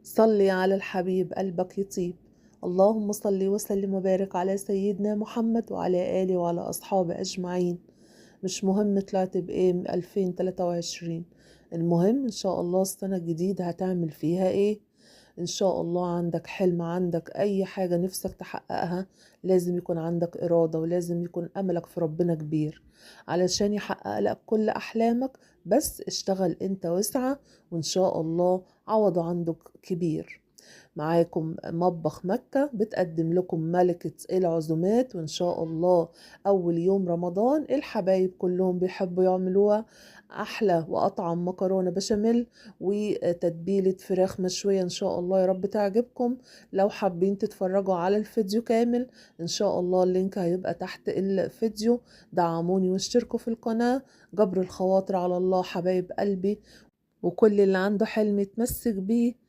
صلي على الحبيب قلبك يطيب. اللهم صل وسلم وبارك على سيدنا محمد وعلى آله وعلى أصحابه أجمعين. مش مهم طلعت بإيه من 2023، المهم إن شاء الله السنة الجديدة هتعمل فيها إيه. إن شاء الله عندك حلم، عندك أي حاجة نفسك تحققها، لازم يكون عندك إرادة، ولازم يكون أملك في ربنا كبير علشان يحقق لك كل أحلامك. بس اشتغل أنت واسعى، وإن شاء الله عوضه عندك كبير. معاكم مطبخ مكة بتقدم لكم ملكة العزومات، وإن شاء الله أول يوم رمضان الحبايب كلهم بيحبوا يعملوها أحلى وأطعم مكرونة بشاميل وتتبيلة فراخ مشوية. إن شاء الله يا رب تعجبكم. لو حابين تتفرجوا على الفيديو كامل إن شاء الله ال link هيبقى تحت الفيديو. دعموني واشتركوا في القناة. جبر الخواطر على الله حبايب قلبي، وكل اللي عنده حلم يتمسك بيه.